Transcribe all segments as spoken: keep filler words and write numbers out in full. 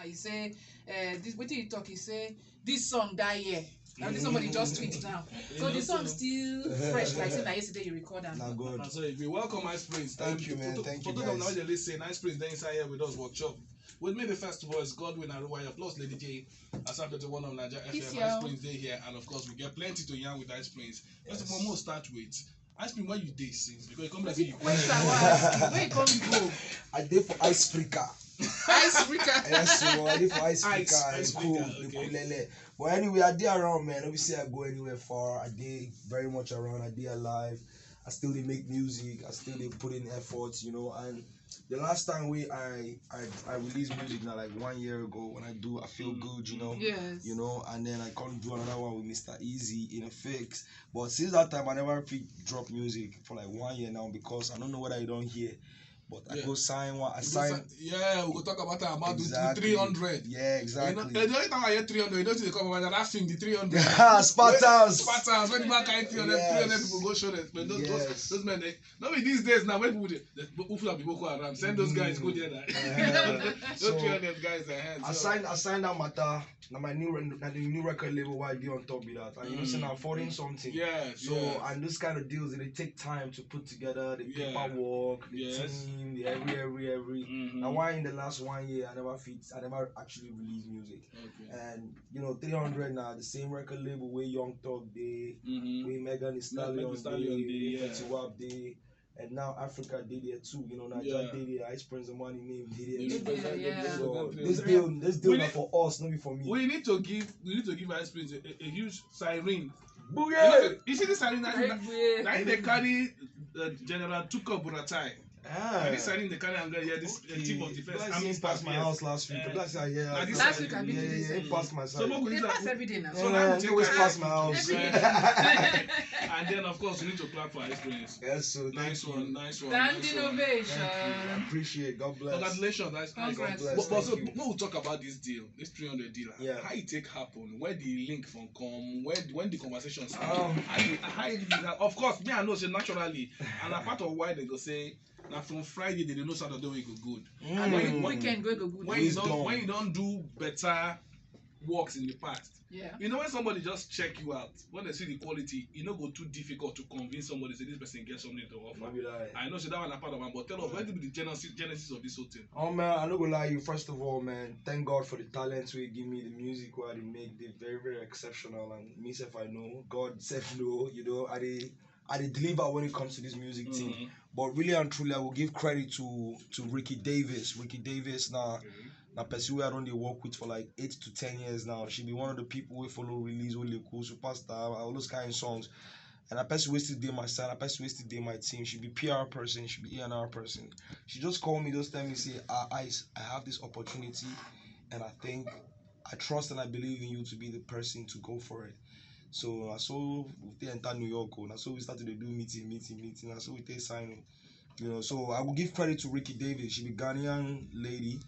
He say, uh, this wetin he talk. He say this song die here. Now this somebody just tweet now. So the song still fresh like say na yesterday you record am. Na God. And so if you welcome Ice Prince, thank you, man. Thank you, guys. Now they listen. Ice Prince dey inside here with us workshop. With me, the first voice, Godwin Aruwaya, plus Lady J. Asafete one of Naija F M. Ice Prince dey here, and of course we get plenty to yarn with Ice Prince. First of all, we'll start with Ice Prince, where you dey since? Because you come like you. Where you come go? I dey for Ice Africa. Ice Africa. Yes, so I dey for Ice Africa. Ice Africa, okay. But anyway, I dey around, man. Obviously, I go anywhere far. I dey very much around. I dey alive. I still dey make music. I still dey put in effort, you know. And the last time we I I I released music now, like, one year ago, when I do I Feel Good, you know. Yes. You know, and then I can't do another one with Mister Easy in a fix. But since that time, I never fit drop music for like one year now because I don't know whether you don't hear. But I go sign one. I sign. Yeah, we go talk about that amount with exactly. Three hundred. Yeah, exactly. You know, the only time I hear three hundred, you know, they come about that thing, the three hundred. Spartans. Spartans, when the man carry three hundred, yes. Three hundred people go show them. But those, yes. Those, those men, they, not with these days now, when people, they, they, who feel like Boko Haram, send those guys go there now. Those so, three hundred guys ahead. So. I signed, I signed that matter. Now my new, re- now the new record label, why be on top of that? And you know, say now foreign something. Yeah. So, and this kind of deals, they take time to put together, the paperwork, the team, the every, every, every. Now why in the last one year I never fit, I never actually released music. Okay. And you know, three hundred now, the same record label where Young Thug dey, where Megan Thee Stallion dey, where Fetty Wap dey, and now Africa dey there too. You know, Naija dey there, Ice Prince and Money name dey there too. So this deal, this deal na for us, not be for me. We need to give, we need to give Ice Prince a, a, a huge siren. Booyah! You see the siren that, that they carry, uh, General Tukur Buratai. Ah. This siren they carry and go here. This, uh, chief of defense. Army pass my house last week. Last week I been. Yeah, yeah, he passed my side. They pass every day now. So now we always pass my house. And then of course we need to clap for Ice Prince. Yes, so nice one, nice one. Stand innovation. Thank you. I appreciate it. God bless. Congratulations, Ice Prince. But so, when we talk about this deal, this three hundred deal, how it take happen? Where the link from come? Where, when the conversation start? How it, how it, of course, me I know say naturally, and a part of why they go say now from Friday they dey know Saturday wey go good. And when weekend wey go good. When you don't, when you don't do better works in the past. Yeah. You know, when somebody just check you out, when they see the quality, e no go too difficult to convince somebody say this person get something to offer. I know say that one na part of am, but tell us, where did the genesis, genesis of this whole thing? Oh man, I no go lie you. First of all, man, thank God for the talents wey give me, the music wey I dey make dey very, very exceptional, and me sef I know, God sef know, you know, I dey I dey deliver when it comes to this music thing. But really and truly, I will give credit to to Ricky Davis. Ricky Davis na na person wey I don dey work with for like eight to ten years now. She be one of the people wey follow release Oleku, Superstar, all those kind of songs. And a person wey still dey my side, a person wey still dey my team. She be P R person, she be E and R person. She just call me, just tell me say, "Ah, Ice, I have this opportunity, and I think I trust and I believe in you to be the person to go for it." So na so we take enter New York, oh, na so we start to dey do meeting, meeting, meeting. Na so we take sign, oh. You know, so I will give credit to Ricky Davis. She be Ghanaian lady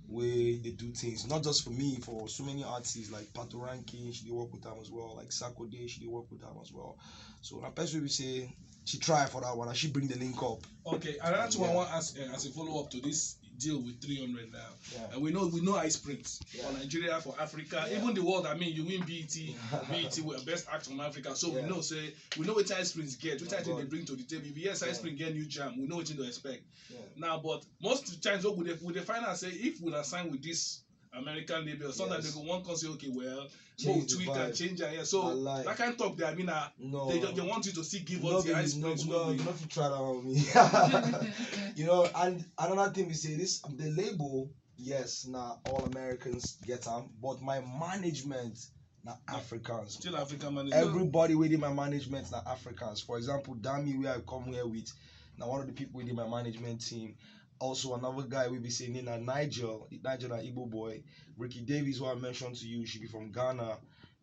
wey dey do things, not just for me, for so many artists like Pato Ranking, she dey work with them as well, like Sarkodie, she dey work with them as well. So na person we say she try for that one, and she bring the link up. Okay, another thing I want ask, uh, as a follow up to this deal with three hundred now. Yeah. And we know, we know Ice Prince for Nigeria, for Africa, even the world. I mean, you win B E T, B E T with best act from Africa. So we know say, we know what Ice Prince get, what Ice Prince they bring to the table. If yes, Ice Prince get new jam, we know what to expect. Yeah. Now, but most of the times, what we dey, we dey find out say if we are signed with this American label, sometimes they go one come say, "Okay, well, go tweak and change it." Yeah. So that kind of talk there, I mean, uh, they, they want you to still give us the Ice Prince. No, no, you no fit try that one with me. You know, and another thing we say, this, the label, yes, now all Americans get am, but my management na Africans. Still African management. Everybody wey dey my management na Africans. For example, Dami, wey I come here with, na one of the people wey dey my management team. Also, another guy wey be say name na Nigel. Nigel na Igbo boy. Ricky Davis, who I mentioned to you, she be from Ghana.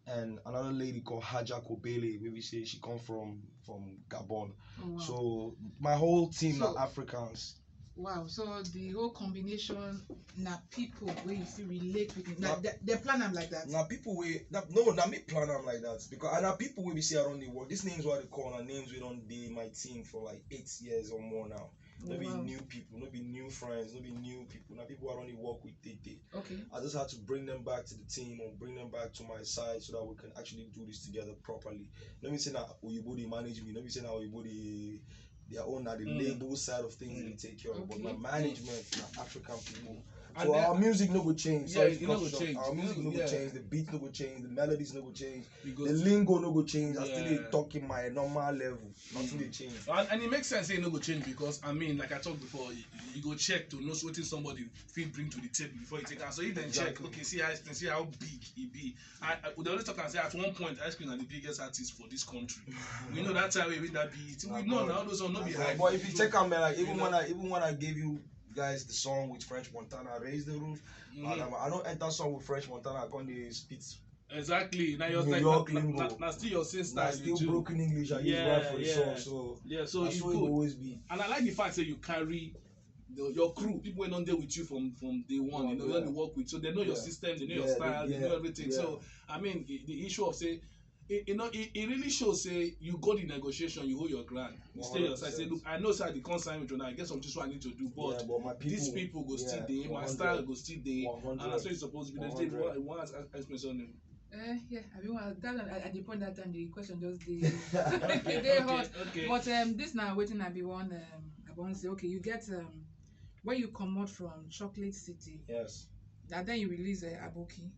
And another lady called Haja Kobele, wey be say she come from, from Gabon. Oh, wow. So my whole team na Africans. Wow, so the whole combination na people wey you fit relate with. Na they, they plan am like that. Na people wey, na, no, na me plan am like that, because, and na people wey be say I don dey work. These names wey I dey call na names wey don dey my team for like eight years or more now. No be new people, no be new friends, no be new people. Now people I don't work with they they. Okay. I just had to bring them back to the team or bring them back to my side so that we can actually do this together properly. Let me say now Oyibo they manage me. Let me say now Oyibo they their own now the Mm. label side of things they take care of. But Okay. My management now African people. And So then- our music no go change. Yeah, Sorry it to no cut go you short. change. Our music no go Yeah. change. The beat no go change. The melodies no go change. Because The lingo no go change. I still Yeah. dey talk in my normal level. Nothing they change. And, and it makes sense say e no go change because, I mean, like I talked before, you, you go check to know wetin somebody fit bring to the table before you take am. So if dem check, Exactly. Okay, see how Ice Prince, see how big e be. I, I, they always talk and say at one point Ice Prince na the biggest artist for this country. We know that time we win that B E T. We know now all those one no be hype. But if you check am like even know? when I even when I gave you guys the song with French Montana, Raise the Roof, Mhm. and I, I don't enter song with French Montana, I come dey spit Exactly. Now you're New like York na, na, lingo. na, na still your same na style. still You do. Broken English I use Yeah, rap for the yeah. Song. So Yeah, so that's it's what it good. Always be. And I like the fact that you carry the, your crew, people wey don dey with you from from day one, you know, Yeah. wey you work with, so they know your Yeah. system, they know your Yeah, style, they yeah, know everything. yeah. So I mean, the, the issue of say, it, you know, it, it really shows say you go the negotiation, you hold your ground, you stay your side. Say, One hundred percent. Look, I know say I dey come sign with you now, I get some things wey I need to do, but Yeah, but my people, these people go still yeah, dey, my one hundred. Style go still dey, One hundred. And that's what it's supposed to be. One There's hundred. One, one expression. Uh, yeah, I mean, well, that one, at, at the point that time, the question just dey Okay, dey hot. okay, okay. But um, this now waiting I be one um, I want to say, okay, you get um, when you come out from Chocolate City, Yes. and then you release uh, Aboki.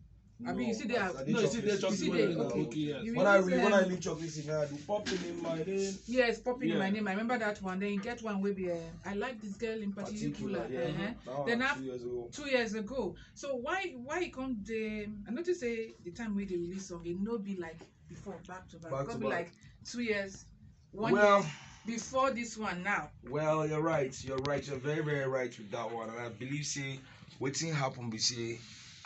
I No, mean, you see there. I- I did No, you see Chocolate there, City. You see there, Chocolate, okay. okay, yes. You When I release, re- when I um, leave Chocolate City, now I do popping in my name. Yes, popping in my Yeah. name. I remember that one. Then you get one wey be uh, I like this girl in particular. Yeah. Uh-huh. That one Then na af- two years ago. Two years ago. So why why you come dey? I notice say the time wey dey release song, e no be like before back to back. Back Come to be back. Like two years, one Well, year before this one now. Well, you're right. You're right. You're very, very right with that one. And I believe say wetin happen be say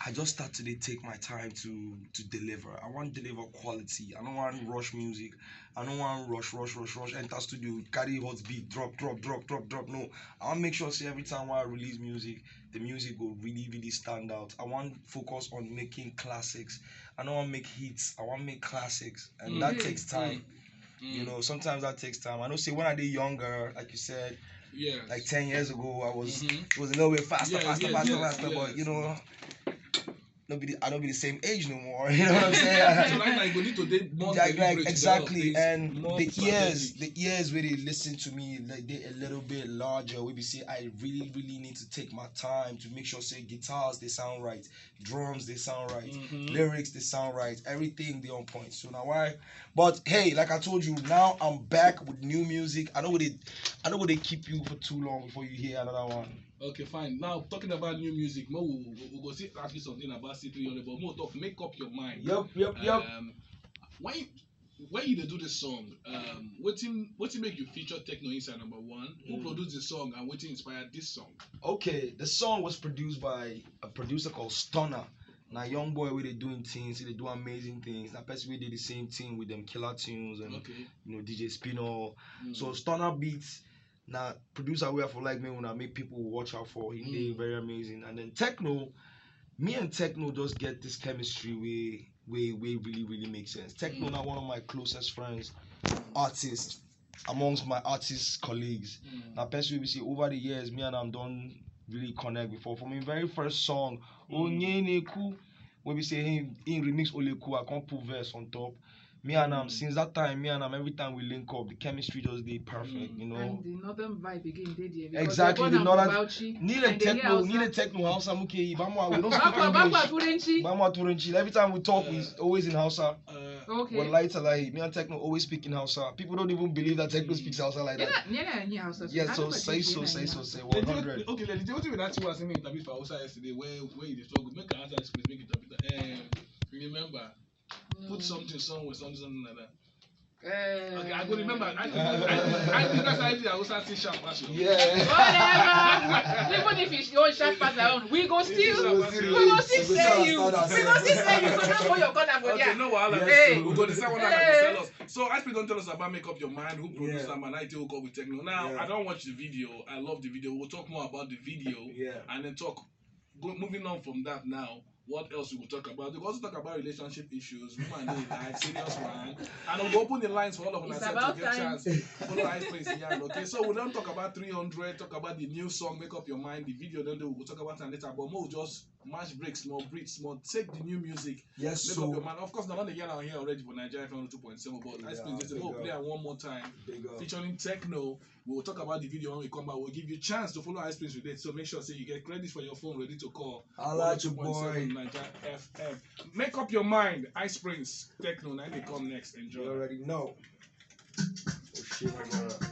I just start to dey take my time to to deliver. I want deliver quality. I don't want rush music. I don't want rush, rush, rush, rush. Enter studio, carry hot beat, drop, drop, drop, drop, drop. No, I want make sure say every time I release music, the music go really, really stand out. I want focus on making classics. I don't want make hits. I want make classics, and that Mm. takes time. You know, sometimes that takes time. I know say when I did younger, like you said, Yeah. Like ten years ago, I was Mhm. It was a little bit faster, Yeah, faster, yeah, faster, yeah, faster. yeah. But you know, no be the, I don't be the same age no more. You know what I'm saying? So right now you go need to dey more Like, deliberate like with exactly, that, and more the ears, strategic. The ears where they listen to me, like they a little bit larger. We be say I really, really need to take my time to make sure say guitars they sound right, drums they sound right, Mhm. lyrics they sound right, everything they on point. So now why? But hey, like I told you, now I'm back with new music. I know what they, I know what they keep you for too long before you hear another one. Okay, fine. Now talking about new music, mo we, we, we go see ask you something about C three hundred, but mo talk make up your mind. Yep, yep, yep. Um, when when you dey do the song, um, wetin wetin make you feature Tekno inside number one? Who Mm. Produced the song and wetin inspired this song? Okay, the song was produced by a producer called Stunner. Now young boy where they doing things, they do amazing things. That person we did the same thing with them Killer Tunes and Okay. You know D J Spino. Mm. So Stunner Beats. Now producer we have for like me when I make people watch out for. He did Mm. Very amazing. And then Tekno, me and Tekno just get this chemistry way way way really really makes sense. Tekno Mm. Now one of my closest friends, artists, amongst my artist colleagues. Mm. Now person we see over the years, me and him don't really connect before. For my very first song, Onyeneku, when we say he he remix Oleku, I can't put verse on top. Me and him Mm. Since that time, me and him every time we link up, the chemistry just be perfect, Mm. You know. And the northern vibe again dey there. Because Exactly, you're the born northern- and Bauchi, Nile and they hear Tekno, Nile Hausa. Tekno Hausa muke yi, ba mu we don't speak Bakwa, bakwa, English. Turanci. Ba mu Turanci. Every time we talk, we Yeah. always in Hausa. Uh, Okay. Wallahi talahi, me and Tekno always speak in Hausa. People don't even believe that Tekno speaks Hausa like You're that. not, you're not, you're Hausa. Yes, I so don't say think so, you're say not so, Hausa. say Lady, one hundred. Okay, Lady, wetin be that thing wey I say me interview for Hausa yesterday? Where where you dey struggle? Make I answer this question. Make you interpret. Um, remember, put something somewhere, something something like that. Uh, Okay, I go remember. I think I think I think that's how I did Hausa say sharp pass you. Yeah. Whatever. Even if it's your sharp pass around, we go still, Still we go still say you. We go still say you. So don't hold your corner for Okay, there. No wahala. Yes, Hey. so We go decide what I Hey. go sell us. So Ice Prince don tell us about Make Up Your Mind, who produced Yeah. Am, and I take hook up with Tekno. Now Yeah. I don't watch the video. I love the video. We'll talk more about the video Yeah. and then talk. Go, moving on from that now. What else we go talk about? We go also talk about relationship issues, woman dey life, serious one. And we go open the lines for all of us to get chance. Follow Ice Prince yarn, okay? So we don talk about three hundred, talk about the new song, Make Up Your Mind, the video, then we go talk about it later. But more just mash break small, breathe small, take the new music, yes, make up your mind. Of course, na don dey yarn am here already for Naija F M two point seven, but Ice Prince just say, "Oh, play am one more time." Featuring Techno. We will talk about the video when we come back. We'll give you chance to follow Ice Prince with it. So make sure say you get credit for your phone ready to call. Holla at your boy. Naija F M. Make up your mind. Ice Prince, Techno, now they come next. Enjoy. You already know. Oh shit, my God.